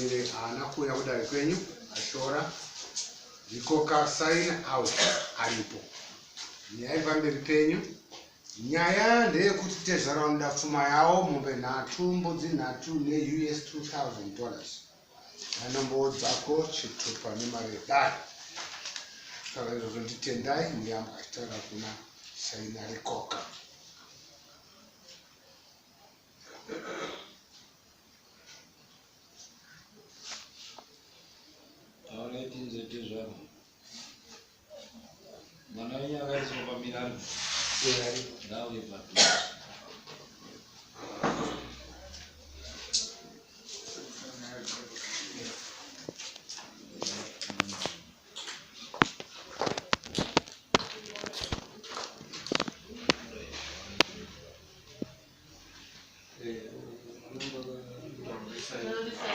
Changamire haana kuuya kudare kwenyu ashora Rikoka sign out aripo. Nyaya iri pamberi penyu. Nyaya ndeyekuti tezvara vanoda pfuma yawo mombe nhatu mbudzi nhatu neUS 2000 dollars. Anombowo dzako chitupa nemari yedare. Saka izvozvo nditendai muyambo achitaura kuna Saina Rikoka. Taurai tinzwe tezvaro. Mwana wenyu akaiswa pamirano. Ngauye padhuze.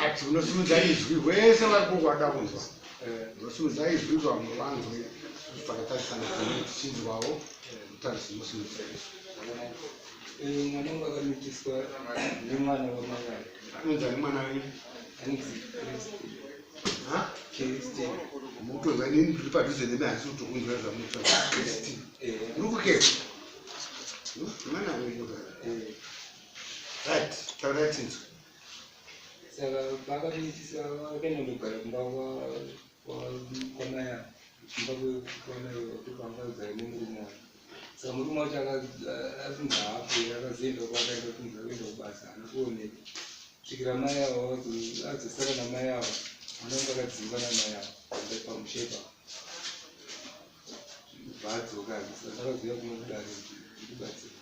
Ati unosimudza izwi wese vari kungwada kunzwa unosimudza izwi kuti vamwe vanzwe takatarisana tine tichinzwawo utarisi unosimudza izwi Mwana wangu akamitiswa nemwana wamai anonzi ani mwana wenyu anonzi Christine. Ha? Christine. Mukutonzwa inini ndiri padhuze nemi handisi kutokunzwa zvamunotaura Christine Eh, muri kukeka mwana wenyu right taurai tinzwe Saka paakamitisa akaenda kundogara kumba kwamai avo, kumba kwamai ndopangagara nemurume wake. Saka murume wacho azinzi haapo akazoenda kwakaenda kunzi akaenda kubasa haana kuoneka. Kusvikira mai avo azosara namai avo, mwana wangu akadzingwa namai avo pamusha ipapo. Bva adzoka saka ndakazouya kuno kudare kuti ndibatsire.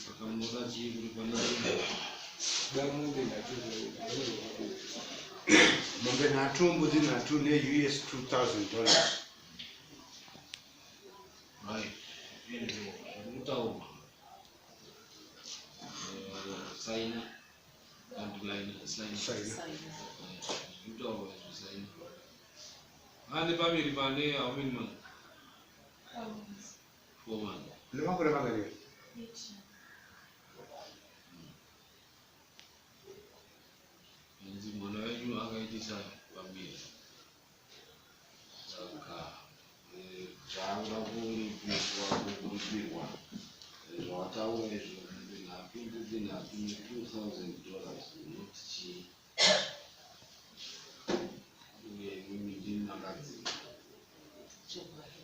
Saka munoda chii kuti pane Da mombe nhatu zvakanyorwa. Mombe nhatu mbudzi nhatu neUS 2000 dollars. Right. Izvo zviri kutaurwa. Saina. Underline sign. Saina. Zviri kutaurwa izvo saina. Ane paviri pane how many months? 4 months. Nemakore mangani? Hanzi mwana wenyu akaitisa pamiri. Saka zvaanoda kuripiswa kuripirwa zvawataura izvo mombe nhatu mbudzi nhatu ne $2000 unoti chii? Uye imimi ndimi makadzima. Chokwadi.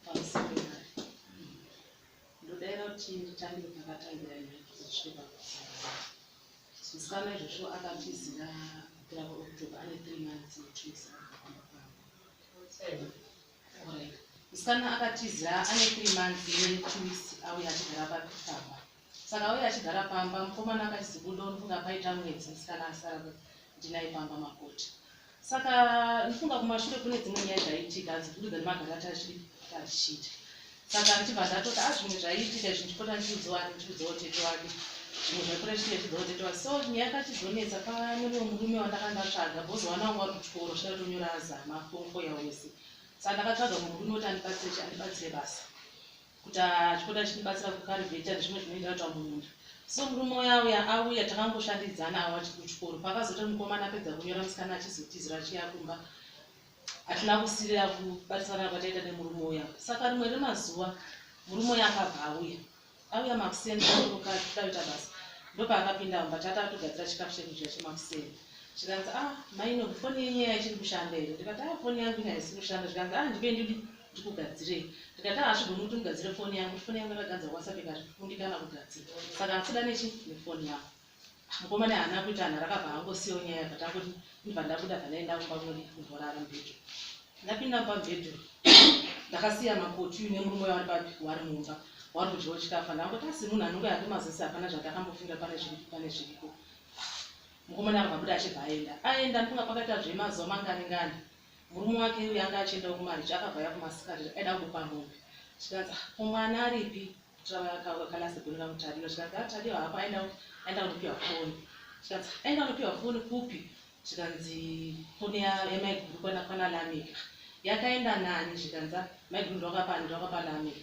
Pamusoro pari. Ndodaira kuti nditangire pakatangira nyaya kuzosvike pakusara. Musikana izvozvo akatizira kupera kwaOctober ane 3 months ne2 weeks abva pamba pavo. Alright. Musikana akatizira ane 3 months ne2 weeks auya achigara pamba. Saka auya achigara pamba, mukomana akachizobuda unofunga paita mwedzi musikana asara ndinaye pamba makoti. Saka ndifunga kumashure kune dzimwe nyaya dzaiitika dzibudidza nemagara tachiita. Saka ndichibva ndatoti a zvimwe zvaiitika izvi ndichipota ndichiudzawo ani ndichiudzawo tete wake zvimwe zvaipota chiita chiudzawo tete wake. So nyaya yakachizonetsa pane mumwe murume wandakanga ndatsvaga because vana vangu vari kuchikoro zvida kutonyora azama fongo wese. Saka ndakatsvaga mumwe murume kuti andibatsire andibatsire basa kuti achipota achindibatsira kukarivheta nezvimwe zvinoita kuita mumunda. So murume uya uya auya takangoshandidzana avo achiri kuchikoro. Pakazoti mukomana apedza kunyora musikana achizotizira achiuya kumba hatina kusirira kubatsirana kwataita nemurume uya. Saka rimwe remazuva murume uya akabva auya. Auya makuseni kuda kuita basa. Ndopaakapinda mumba tata atogadzira chikafu chekudya chemakuseni. Zvikanzi ah maino foni yenyu iya ichiri kushanda here? Ndikati ah foni yangu ina haisi kushanda. Zvikanzi ah ndipe ndidi ndikugadzirei. Ndikati ah hazvigoni kuti mugadzire foni yangu. Foni yangu yakagadzirwa WhatsApp ikakundikana kugadzira. Saka handisida nechi nefoni yangu. Mukomana haana kuita nharo akabva angosiyawo nyaya yabva tangoti ndibva ndabuda bva ndaenda kumba kunodi kundorara mubhedhuru. Ndapinda mumba mubhedhuru ndakasiya makoti nemurume uya wari papi wari mumba wari kudyawo chikafu ndangoti asi munhu anonge hake mazisi hapana zvandakambofunga pane zviripo pane zviripo. Mukomana akabva abuda achibva aenda. Aenda ndifunga pakaita zvemazuva mangani ngani. Murume wake uyu anga achiendawo kumaricho akabva auya kumasikati aida kubopa mombe. Zvikanzi ah ko mwana aripi? Kalasi goni rangu Tadiwa. Zvikanzi ah Tadiwa hapo aenda aenda kunopiwa foni. Zvikanzi aenda kunopiwa foni kupi? Zvikanzi foni yamaiguru kwana Lameka. Yakaenda nani? Zvikanzi ah maiguru ndowakapa ndowakapa Lameka.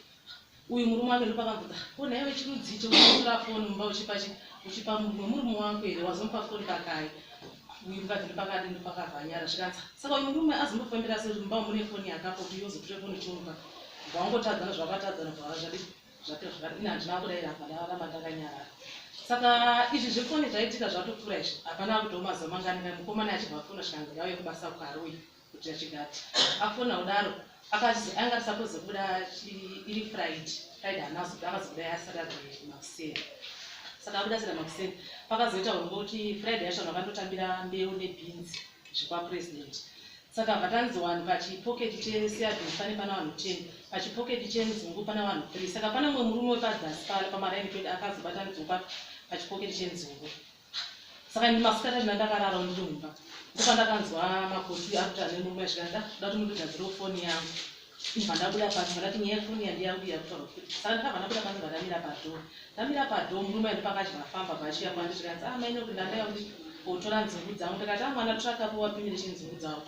Uyu murume wake ndopakamubvunza ko nhaiwe chirudzi icho unotora foni mumba uchipa chi Uchipa murume, murume wako here wazomupa foni pakai? Uyu mukadzi ndopakadi ndopakavhanyara zvikanzi, saka uyu murume azombofambira sei kuti mumba mune foni yakafa kuti yozotora foni uchimupa? Bvawangotadzana zvakatadzana zvadi zvapera zvakadi. Ini handina kudaira apa, ndaramba ndakanyarara. Saka izvi zvefoni zvaitika zvatopfuura izvi, hapana kutiwo mazuva mangani kai mukomana achibva afona, zvikanzi ngauye kubasa kuKaroi kuti achigati afona kudaro akati anga ari kubuda iri Friday. Friday haana kuzobuda, akazobuda yaSaturday makuseni. Saka abuda Saturday makuseni, pakazoita urombo kuti Friday yacho vanhu vakandotambira mbeu nebhinzi zvekwapurezidendi. Saka vatanzi vanhu pachipoketi chesoyabeans pane pana vanhu 10, pachipoketi chenzungu pana vanhu 3. Saka pane mumwe murume wepadzasi pamaraini pedu akazobata nzungu pachipoketi chenzungu. Saka masikati achina ndakararawo ndiri mumba, ndopandakanzwa makoti akuti ane murume zvikanzi, "Da kuti mundigadzirewo foni yangu." Ibva ndabuda panze, ndati nyaya yefoni yandiya kudiya kutaura futi. Saka ndakabva ndabuda panze, ndamira padoor. Ndamira padoor, murume ndopakachibva afamba bvachiuya kwandi, zvikanzi, "Ah, maine kuti ndandaya kuti kotora nzungu dzangu." Ndikati, "Ah, mwana, tsvakapo wapimire chinzungu dzangu."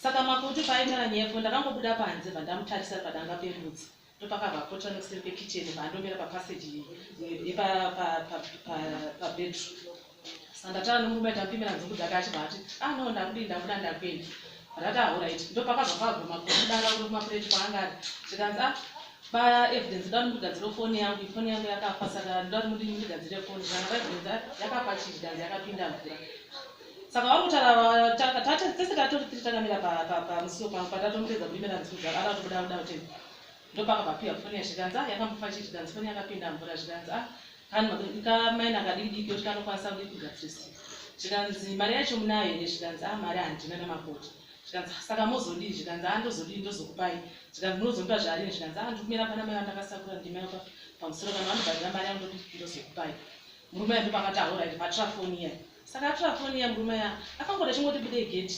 Saka makoti paaitaura nyaya yefoni, ndakangobuda panze, bva ndamutarisa padanga pembudzi. Ndopakabva apotera nekuseri kwekicheni, bva papassage yepabedroom. Saka ndataura nemurume, tamupimira nzungu dzake, achibva ati, "Ah, no, ndakudii, ndabuda, ndakuenda." Ndati, "Alright." Ndopakabva paguma kudanga kuri kumapureti kwaanga ari, zvikanzi, "Ah, baEvidence, ndoda kuti mundigadzire foni yangu, foni yangu yakafa, saka ndoda kuti mundigadzire foni." Zvikanzi, "Baevidence, yakafa chii?" Zvikanzi, "Yakapinda mvura." Saka vari kutaura tese tatori tiri takamira pamusuwo pangu, patatomupedza kupimira nzungu dzake, ada kutobuda kuda kutenga. Ndopakabva piwa foni yazvikanzi, "Ah, yakambofa chii?" Zvikanzi, "Foni yakapinda mvura." Zvikanzi, "Ah, kamaina kadiki diki kuti kanokwanisa kudi kugadzirisika." Zvikanzi, "Mari yacho munayo here?" Zvikanzi, "Ah, mari handina namakoti." Zvikanzi, "Saka mozodii?" Zvikanzi, "Ah, ndozodii, ndozokupai." Zvikanzi, "Munozomupa zvarini?" Zvikanzi, "Ah, ndikumira pana mai vandakasakura ndima yapa pamusoro, kana vanobhadhira mari yangu ndozokupai." Murume aya ndopakati, "Alright." Patora foni iya. Saka atora foni iya, murume aya akangoda chingoti budei gate.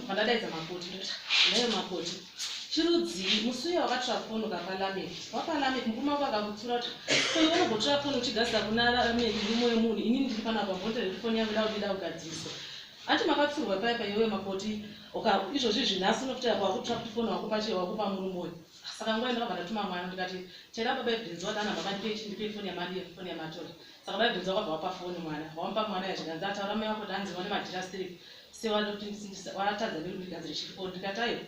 Vandadaidza makoti, ndikati, "Nayo makoti, chirudzii? Musi uya wakatora foni ukapa Lameki, wapa Lameki, murume wako akakutsura kuti ko iwe unogotora foni uchigadzira kuna Lameki, murume wemunhu. Inini ndiri panapa mbondere kuti foni yangu ida kuti ida kugadziriswa. Ati makatsurwa paya paiwe makoti izvozvi zvinhasi unokuti apa wakutora kuti foni wakupa chii, wakupa murume uyu." Saka nguva ndakabva ndatuma mwana, ndikati, "Tera baba Evidence, wati ana baba, ndipei ndipei foni yamadi, foni yamatora." Saka baba Evidence wakabva wapa foni mwana, wamupa mwana yazvikanzi, "Ataura mai wako kuti hanzi wane madhira strip sewatadza nekundigadzire chifoni." Ndikati, "Aiwa,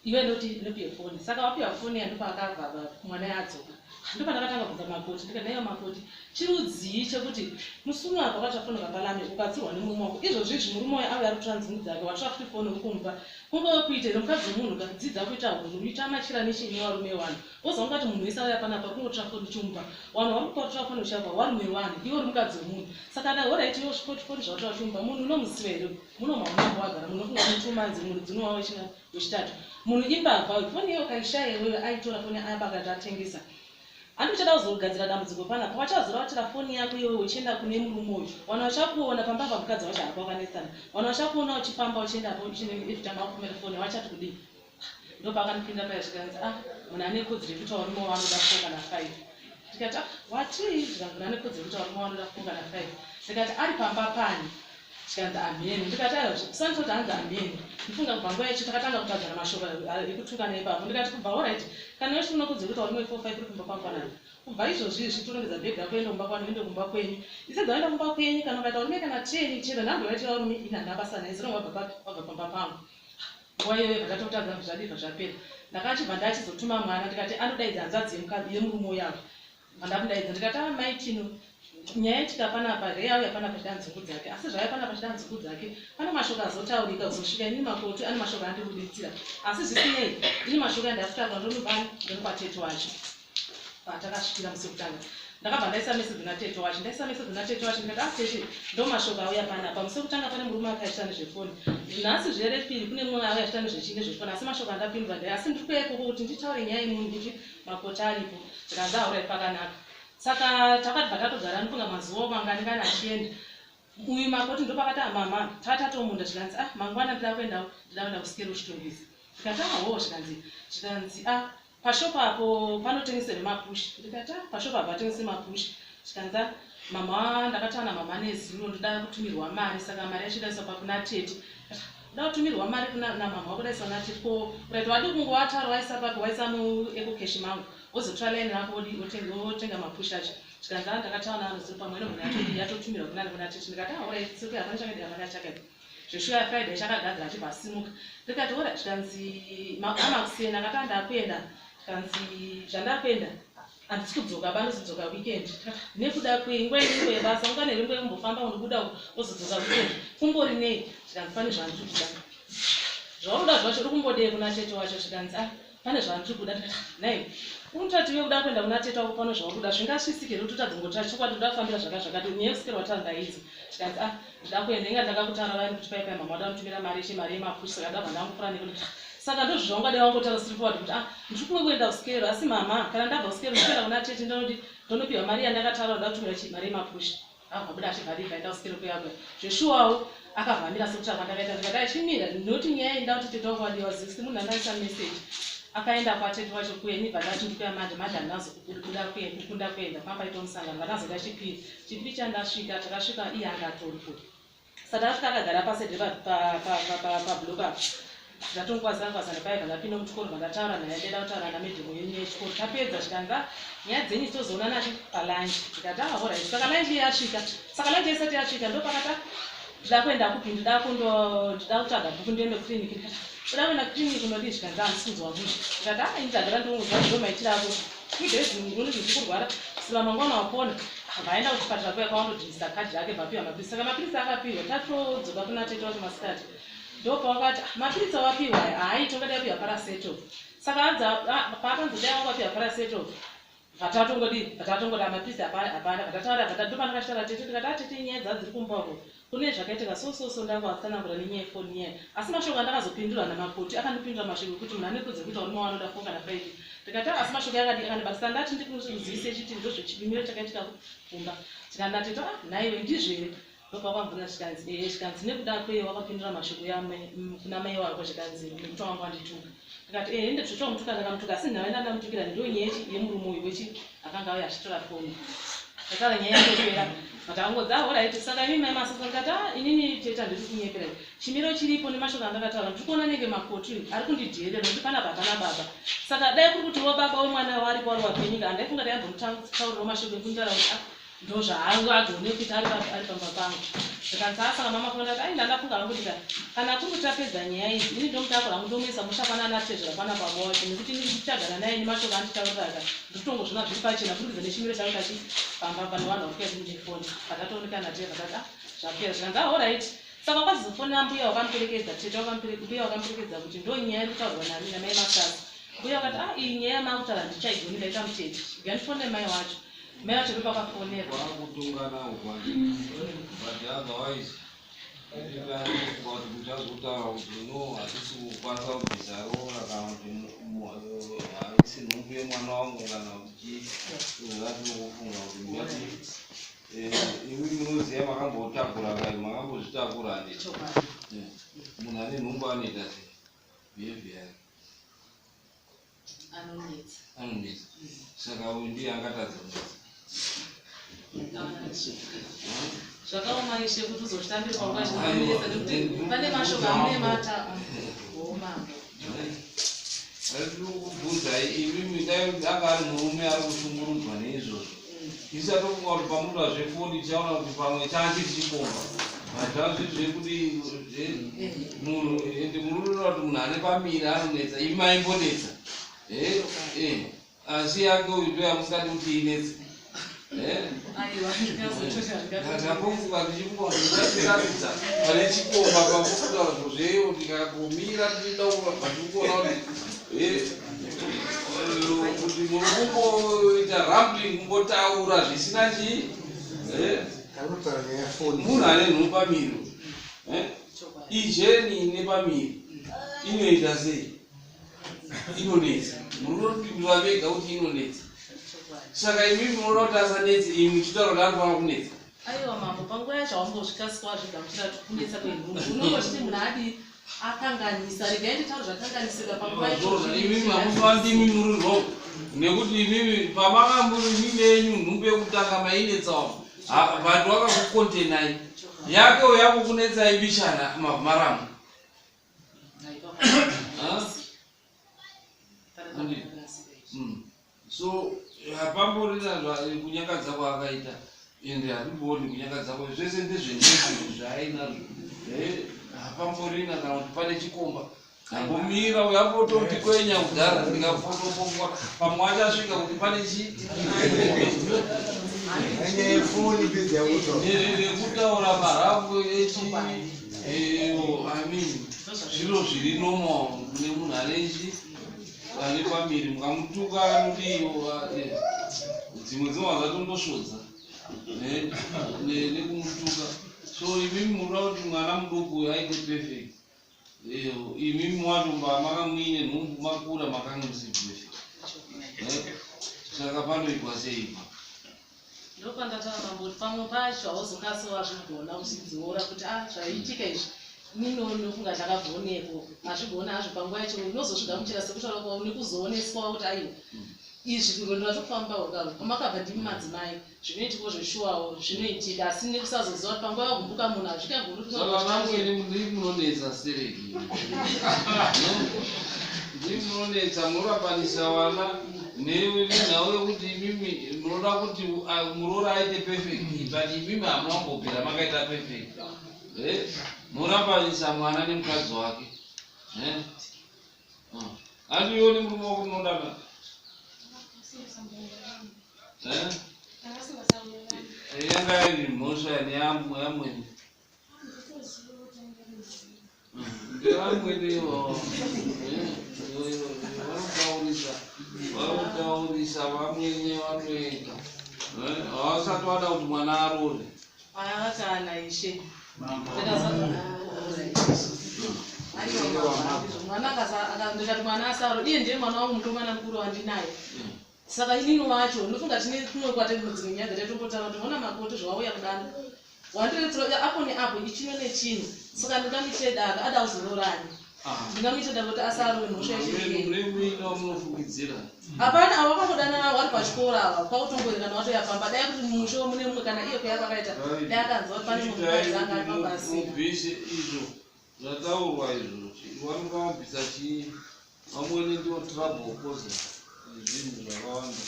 iwe ndoti ndopiwe foni." Saka wapiwa foni ya, ndopaakabva mwana yadzoka. Ndopandakatanga kubvunza makoti, ndikati, "Naiwa makoti, chirudzii chekuti musi uno apa wakatora foni ukapa ukatsurwa nemurume wako? Izvozvi izvi murume uyo auya ari kutora nzungu dzake, watora futi foni uri kumupa. Kungove kuita here? Mukadzi wemunhu kadzidza kuita hunhu, uita machira nechini varume vanhu woza ungati munhu wese auya panapa kungotora foni uchimupa. Vanhu vari kupa foni uchiapa varume vanhu, iwe uri mukadzi wemunhu. Saka da alright, iwe foni zvautora uchimupa munhu unomuziva here? Muno maunambo wagara munhu unofunga une 2 months, munhu dzinova wechitatu, munhu imbavha. Foni iyo ukaishaya iwewe, aitora foni aba akati atengesa. Handi uchada kuzogadzira dambudziko panapa, wachazoratira foni yako iwewe uchienda kune murume uyu. Vanhu vachakuona pamba pa, mukadzi wacho hako wakanetsana. Vanhu vachakuona uchifamba uchiendapo everytime wakumira foni, vachati kudii?" Ndopakandipinda paya, zvikanzi, "Ah, munhu ane kodzero yekuti varume wanoda four kana five." Ndikati, "Ah, watii?" Zvikanzi, "Munhu ane kodzero yekuti varume wanoda four kana five." Ndikati, "Ari pamba pani?" Zvikanzi, "Amheni." Ndikati, "Aiwa, sanditoti hanzi amheni." Ndifunga kubva nguva yacho takatanga kutaudzana mashoko ekutukana ipapo. Ndikati, "Kubva alright, kana weshe unokodzero kuti varume four five uri kumba kwangu panapa, kubva izvozvi izvi torongedza bhegi rako, ende kumba kwanu, ende kumba kwenyu. Isebva waenda kumba kwenyu, kana ukaita varume kana 10, chero nhambo yaita varume, ini handina basa naye. Zero wabva papi? Wabva pamba pangu." Nguva iyoyo bva zvadibva zvapera. Ndakachibva ndachizotuma mwana, ndikati anodaidza hanzvadzi yemurume uyavo. Vandamudaidza, ndikati, "A, mai Tino, nyaya itika panapa, rei auya panapa chida nzungu dzake. Asi zvauya panapa chida nzungu dzake, pane mashoko azotaurika kuzosvika inini makoti ane mashoko andibuditsira. Asi zvisinei, ndine mashoko andasitaura, ndonobani ndonopa tete wacho." Patakasvikira musi wekutanga, ndakabva ndaisa meseji kuna tete wacho, ndaisa meseji kuna tete wacho, ndikati, "Ah, tete, ndo mashoko auya panapa. Musi wekutanga pane murume akaita nezvefoni, nhasi zverepiri kune mumwe auya achiita nezvechii, nezvefoni. Asi mashoko andapindura ndai, asi ndiri kuuya ikoko kuti nditaure nyaya yemunhu kuti makoti aripo." Zvikanzi, "Aurai, pakanaka." Saka takabva tatogara, nofunga mazuva mangani kana achienda uyu makoti, ndopakati, "Ah, mama, tatatomunda." Zvikanzi, "Ah, mangwana ndida kuenda kusikero Chitungwiza." Ndikati, "Aho." Zvikanzi, "Ah, pashopo apo panotengeserwe mapushi." Ndikati, "Ah, pashopo apo patengese mapushi." Zvikanzi, "Ah, mama, ndakataura namama nezuro, ndoda kutumirwa mari. Saka mari yacho idaiswa pakuna tete. Ndoda kutumirwa mari namama wako, daiswa natete. Ko right, wadi kungowataura waisa papi, waisa muEcoCash mangu, wozotora line rako wotenga mapushi acho." Zvikanzi a ndakataura navanhu ziri pamwe nomhuri yatotumirwa kunani kuna tete. Ndikati ah alright, it's okay, hapana chakadii, hapana chakadii. Zveshuwa Friday chakagadzira achibva asimuka. Ndikati ora, zvikanzi amakuseni akati andakuenda. Zvikanzi zvandakuenda handisi kudzoka ba, ndozodzoka weekend. Ndikati nekuda kwei, nguva inenge yebasa ungane here nguva yekumbofamba undobuda wozodzoka weekend kumbori nei? Zvikanzi pane zvandiri kuda. Zvaunoda zvacho uri kumbodei kuna tete wacho? Zvikanzi ah pane zvandiri kuda. Ndikati nhai unotati iwe kuda kuenda kuna tete wako pano zvauri kuda zvingasvisike here kuti utadzongotira chokwadi ndoda kufambira zvaka zvakati nyaya yekusikira watanga ndaidzi. Zvikanzi ah ndida kuenda inga ndakakutaura vayani kuti pai pai mama wada kumutumira mari yeshe mari yemapushi saka ndabva ndangopfura neko. Ndikati saka ndozvo zvaungade wangotaura straight forward kuti ah ndiri kumwe kuenda kusikero asi mama kana ndabva kusikero ndikuenda kuna tete ndonodi ndonopiwa mari yandakataura ndoda kutumira chi mari yemapushi. Akabva abuda achibva adii kaenda kusikero kuya kuya. Zveshuwawo akabva amira sekutaura kwandakaita ndikati achimira noti nyaya iyi ndakuti tete wangu wadiwa zisi munhu andaisa message akaenda kwatete wacho kuya ini bva ndati ndikuya manje manje handinazokubuda kukunda kuenda pamba paitwa musangano vandazoda chipiri chipiri chandasvika takasvika iye anga atoripo saka takasvika akagara paside pablock apa ndatongokwazana kwazana paye vandapinda muchikoro vandataura naye ndaida kutaura namedhemo yenyu yechikoro tapedza zvikanzi ah, nyaya dzenyu tozoona nacho palunch ndikati ah alright saka lunch iye yasvika saka lunch isati yasvika ndopakati ah, ndida kuenda kupi ndida kundo ndida kutsvaga bhuku ndiende kuclinic ndikati uda kuenda kuclinic unodii zvikanzi handisi kunzwa mushe ndikati ah ini ndagara ndinonzwa ndo maitiro ako 2 days unenge uchikurwara kusvika mangwana wapona. Vaenda kuchipatara kuya kwavanodhindisa kadhi rake vapiwa mapiritsi saka mapiritsi akapiwa tatodzoka kuna tete wacho masikati ndopawakati ah, mapiritsi awapiwa aya haaiti ungadai apiwa paracetamol saka anzi paakanzi dai wanga wapiwa paracetamol vatatongodi vatatongoda mapiritsi hapana vatataura vata ndopandakachitaura tete tikati atete ah, nyaya dzadziri kumba uko kune zvakaitika so so so ndangoatsanangura nenyaya yefoni nyaya asi mashoko andakazopindura namakoti akandipindura mashoko ekuti munhu ane kodzero kuita murume waanoda fo kana five ndikati ah, asi mashoko akadi akandibatisa ndati ndikuzivise chiti ndozvechimiro chakaitika kumba tikandateta ah nhaiwe ndizvo here ndopakwambvunza zvikanzi ehe zvikanzi nekuda kwei wakapindura mashoko kuna mai wako zvikanzi nekuti wanga wandituka ndikati ehe ndezvochamutuka ndakamutuka asi nhava ndandamutukira ndiyo nyaya yemurume uyu wechi akanga auya achitora foni ndataura nyaya yatopera but angodzi ah alright saka imi mai masasa ndikati ah inini tete handiri kunyepera chimiro chiripo nemashoko andakataura ndiri kuona nenge makoti ari kundidherera nekuti panapa hapana baba saka dai kuri kuti wo baba wemwana waripo wari wapenyika handaifunga ndaimbomutaurirawo mashoko ekunditaura kuti ah ndozvaangu agone kuita ari pamba pangu zvikanzi ah saka mama fona ai ndandafunga hangu kuti kana kuri kuti tapedza nyaya idzi ini ndomutakura hangu ndomuisa musha pana ana tezvara pana baba wacho nekuti ini ndichagara naye nemashoko anditaurira aka ndikutongozviona zviri pachena kurikidza nechimiro changu kachi pamba pane vanhu vakuya kundifoni patatoonekana tega tati ah zvapera zvikanzi ah alright saka wakazofonera mbuya wakamuperekedza tete mbuya wakamuperekedza kuti ndo nyaya iri kutaurwa nani namai masasa mbuya wakati ah iyi nyaya yamakutaura handichaigoni ndaita mutete gandifonere mai wacho mai vacho ndopakafonerwa Kwakutungana uku but otherwise kuti muchazotaura kuti no hatisi kukwanisa kubvisa roora kana kuti haisi nhumbu yemwana wangu kana kuti chii zvatinokufunga kuti ngati imi munoziva makambotakura kai makambozvitakura handiti chokwadi munhu ane nhumbu anoita sei behavior yake anonetsa anonetsa saka uyu ndiye angatadza kunetsa zvakaoma ishe kuti uzozvitambira panguva zvinonetsa nekuti pane mashoko amunemata omambo kubvunzai imimi dai anga ari murume ari kushungurudzwa neizvozvo isatofunga kuti pamunoda zvefoni tichaona kuti pamwe chachiri chikomba hazvazvi zvekuti munhu ende munoona kuti munhu ane pamiri anonetsa imi maimbonetsa asi yake uyu ndoyamusingadi kuti inetse aiwa ndakambofunga ndichifunga kuti ndatiratidza pane chikomba pakufunga zveyo tikangomira tichida kuona kuti kuti muri kumboita rambling kumbotaura zvisina chii Takutotaura nyaya yefoni. munhu ane nhumbu pamiro ijeni ine pamiri inoita sei inonetsa muri kunopindura vega kuti inonetsa saka imimi munoda kuti asanetse imi muchitaura kuti anofanira kunetsa aiwa mambo panguva yacho haumbozvikasika wazvigamuchira kuti kunetsa kwenhumbu unongotiti munhu adi akanganisa regai nditaura zvakanganisika panguva imimi hamufa ndimi muri wrong nekuti imimi pamanga muri imimi yenyu nhumbu yekutanga mainetsawo vanhu vakakukontenai yake yakukunetsai bishana mavhumaramu So Hapamborina kunyangadza kwaakaita, ende hatimboni kunyangadza kwa zvese ndezvenezvi zvaainazvo. Hapamborina kana kuti pane chikomba ambomira uyo ambototi kwenya kudhara, ndikafotombongwa pamwe achasvika kuti pane chi nekutaura marafu echi. I mean, zviro zviri normal kune munhu anechi ane pamiri, mukamutuka anodiwo. Dzimwe dzinova dzatondosvodza nekumutuka. So imimi munoda kuti mwana muduku uyu aite perfect, imimi wacho maka muine nhumbu makura makanga musiri perfect. Saka panoitwa seipa? Ndopandataura, mambo, kuti pamwe pacho hauzokasi wazvigona uchidziora kuti a zvaitika izvi, inini nofunga ndakabvaoneko hazvigona hazvo. Panguva yacho unozozvigamuchira sekutaura kwavo nekuzooneswa kuti aiwa, izvi rwendo rwatokufamba kwamakabva ndimi madzimai, zvinoitikawo zveshuwawo zvinoitika, asi nekusazoziva kuti panguva yagumbuka munhu hazvikagoni. Saka vamwene ndii munonetsa stereki, ndii munonetsa, munorapanisa vana nenhau yekuti imimi munoda kuti muroora aite perfect, but imimi hamuna kumbobvira makaita perfect. Munorapanisa mwana nemukadzi wake. Handioni murume wako munodana. Yanga iri mhosva yamwene, ndevamwene vanotaurisa, vanotaurisa vamwene, vanoenda havasati vada kuti mwana arore. Kana ishe, aiwa, mwana ndikati mwana asaro, iye ndiye mwana wangu mukomana mukuru wandinaye. Saka inini wacho ndofunga tine kumwe kwate dzimwe nyaya dzataitombotaura kuti ona makoti zvawauya kudana wandiretsera apo neapo ichino nechinhu, saka ndingamuitire daka ada kuzororani, ndingamuitire daka kuti asarove mhosva yechii? Mune muina wamunofungidzira? Hapana, ava vakangodanana vari pachikoro ava, kwakutongoerekana watoya pamba. Dai kuti mumusha mune mumwe kana iye kuya kwakaita, dai akanzwa kuti pane mumwe mukadzi anga ari pamba asina. Mubvise izvo zvataurwa izvo, vanonga vabvisa chii? Vamwene ndio trouble causer zvinhu zvakawanda.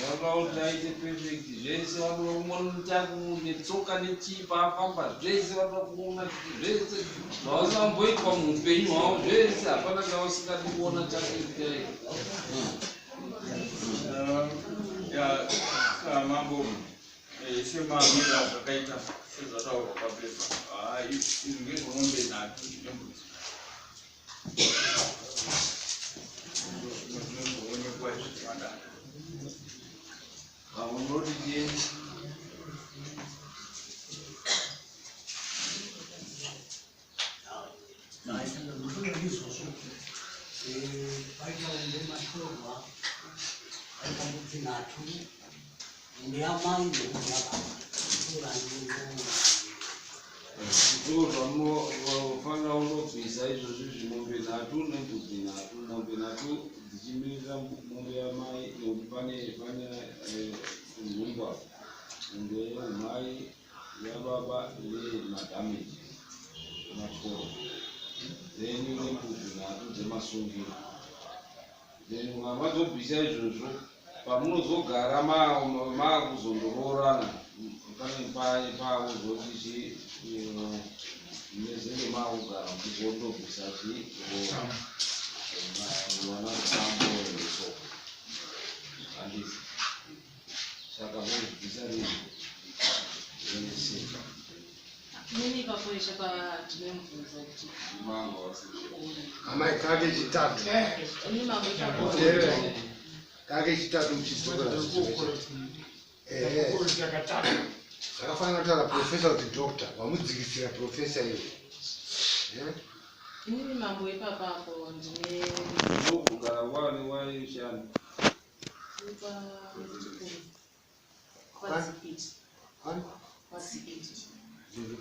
Vanoda kuti aite perfect zvese, vanoda kumonita netsoka nechii paafamba zvese, vanoda kuona zvese zvavasamboitwa muupenyu hwavo zvese, hapana chavasingadi kuona chake kudai. Ya, mambo, semamira zvakaita sezvataurwa papepa, izvi ngezvemombe nhatu nembudzi zvinozoonekwa izvi madana. Vamwe munoti chii? Mushure izvozvo paita mombe mashorwa, paita mbudzi nhatu, mombe yamai nemombe yababa. Ndo zvamunofanira kundobvisa izvozvi, zvimombe nhatu nembudzi nhatu, mombe nhatu dzichimirira mombe yamai nekuti pane nhumbu apa, mombe yemai, yababa nemadamage ematyoro, then nembudzi nhatu dzemasungiro. Then madzobvisa izvozvo, pamunozogara maakuzondoroorana, pane paakuzoti chi mezenge maakugara muchizondobvisa chi vana mutambo so handisi. Saka mozvibvisa rini vese? Inini ipapo ishe patine mubvunzo kuti Manga wasi. Amai, kake chitatu. Ini mambo ipapo. Teerera. Kake chitatu muchidzokera. Ehe, zvakafanana kutaura professor kuti doctor wamudzikisira professor iwe. Eh? Inini mambo ipapapo ndine Ndokugara kwane waishanda? Kwadzikiti. Kwani? Kwadzikiti. Zviri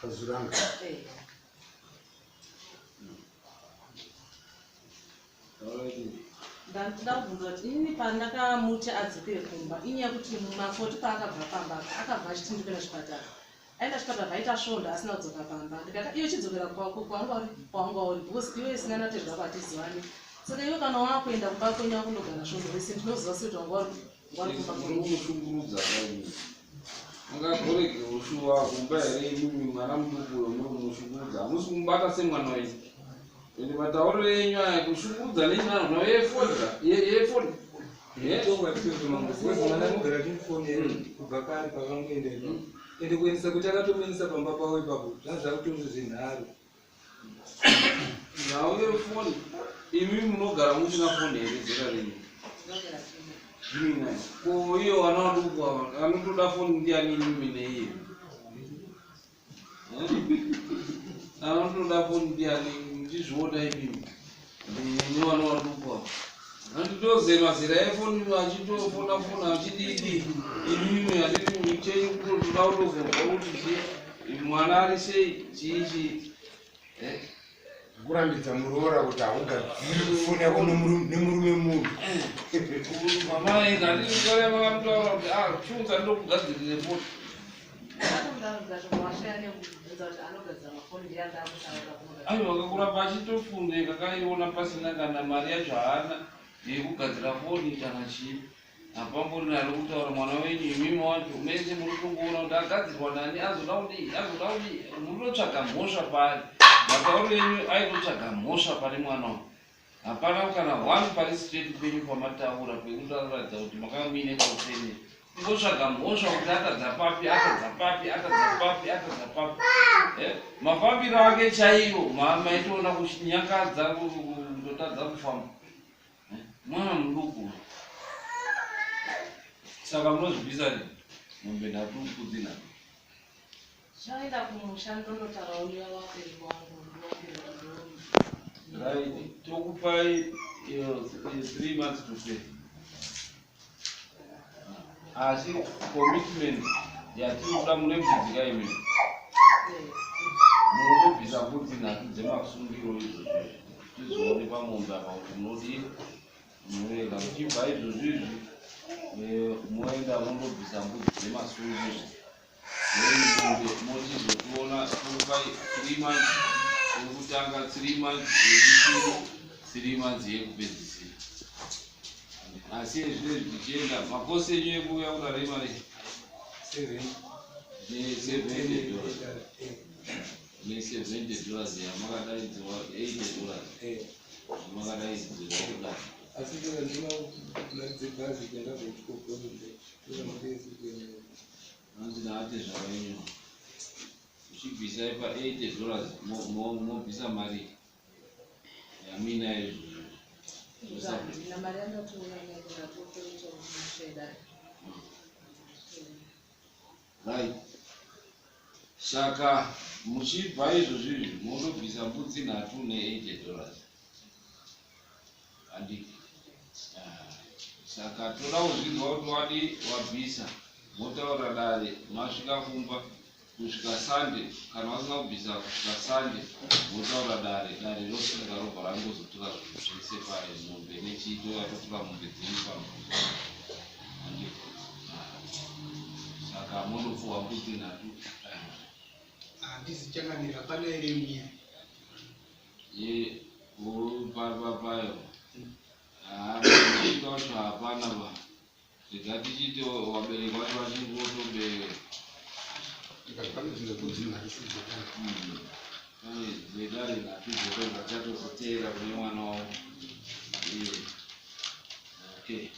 pazuranga. Eh. Ndanoda kubvunza kuti inini pandakamuti adzokere kumba, inyaya yekuti makoti paakabva pamba akabva achiti ndikuenda chipatara, aenda chipatara, vaita svondo asina kudzoka pamba. Ndikati, iyo chidzokera kwako kwawanga uri, because iwe isina natezvako hatizivani. Saka iwe kana wakuenda kumba kwenyu wakundogara svondo rese, ndinoziva sei kuti wanga wari kumba Muri kwenyu? kumushungurudza kaini. Mungagorege ushuwa kumba here imimi mwana muduku uyo muri kumushungurudza? Hamusi kumubata semwana wenyu. Ende matauriro enyu aya kushungurudza nechinanhu yefodya yefodya. Tongwa tizvo mambo, because mwana anogara achimufonera kubva kare pakangoenda ipapo. Ende kuendesa kuti akatomuendesa pamba pavo ipapo, zvanga zvakutori zvenharo. Nhau yefoni, imi munogara musina foni here zera renyu? Ndinogara tine. Muinayo. Ko iyo vana vaduku ava anotoda foni ndiani imimi neiye? Anotoda foni ndiani muchizviona imimi nevana vaduku ava? Handitoze mazera efoni achitofona fona achididi, imimi handiti chenyu kutotoda kutozonzwa kuti chii, mwana ari sei, chii chii. Kurambidza muroora kuti haugadziri foni yako nemurume munhu. Mama handikare makamutaura kuti chiunza ndokugadzirire foni. Ndakamutaurira washaya nekubvunza kuti anogadzira mafoni ndiani, ndakutaura kunogadzira. Aiwa, kakuramba achitofunde kakaiona pasina kana mari yacho haana yekugadzira foni kana chii. Hapambori nari kutaura mwana wenyu, imimi wacho mese muri kungoona kuti agadzirwa nani, azoda kudii, azoda kudii, muri kutotsvaga mhosva paari. Matauriro enyu aitotsvaga mhosva pane mwana uyu. Hapana kana one pari straight penyu pamataura pekutaratidza kuti makamuine kaufenera. Kungotsvaga mhosva kuti atadza papi, atadza papi, atadza papi, atadza papi. Mafambiro ake chaiwo maitoona kunyangadza, kutotadza kufamba. Mwana muduku. Saka munozvibvisa rini mombe nhatu, mbudzi nhatu? Chaenda kumusha ndondotaurawo nevabereki vangu, ndovabvunza. Right, tokupai 3 months to pay, asi commitment yatinoda, mune mbudzi kaimimi, munotobvisa mbudzi nhatu dzemasungiro izvozvo, tizoone pamombe apa kuti munodii, munoenda muchibva izvozvo izvi, moenda mondobvisa mbudzi dzemasungiro, then mombe mochizotiona. Tokupai 3 months yekutanga, 3 months yechipiri, 3 months yekupedzisira. Asi ezvinezvi tichienda makosi enyu ekuuya kudare imari Seven. Ne$70, ne$70 yamakadaidziwa, $80 yamakadaidzirwa kudare. Asi ndina mari dzebhazi kuenda kuchikoro, tora mari yekuenda. Hanzi naate zvakaenyu uchibvisa ipa $80, mobvisa mari yamina izvozvo. Handina mari yandatoona, ndatoferecha kuti dare. Right, saka muchibva izvozvo izvi munobvisa mbudzi nhatu ne$80, handiti? Ah, saka toda kuzvinzwa kuti wadi wabvisa, motaura dare masvika kumba kusvika Sunday. Kana vasina kubvisa kusvika Sunday, motaura dare, dare rosimuka robva rangozotora zvinhu zvese pare, mombe nechiito, yatotora mombe dzenyu pano, handiti? Ah, saka mondopuhwa mbudzi nhatu. Handisi changanira, pana here miya? Ye payo kusvika wacho hapana ba, rega tichiti vabereki vacho vachingotobe. Tikati pane dzimwe mbudzi nhatu dzakana. Pane dzedare nhatu dzoto dzachatozoteera kune mwana wavo. Okay,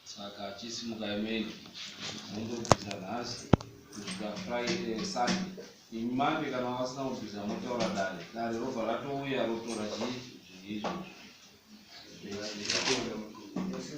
saka chisimukai meni mundobvisa nhasi kusvika Friday, Sunday, imi Monday kana vasina kubvisa motaura dare, dare robva ratouya rotora chii, zvinhu izvozvo zvese.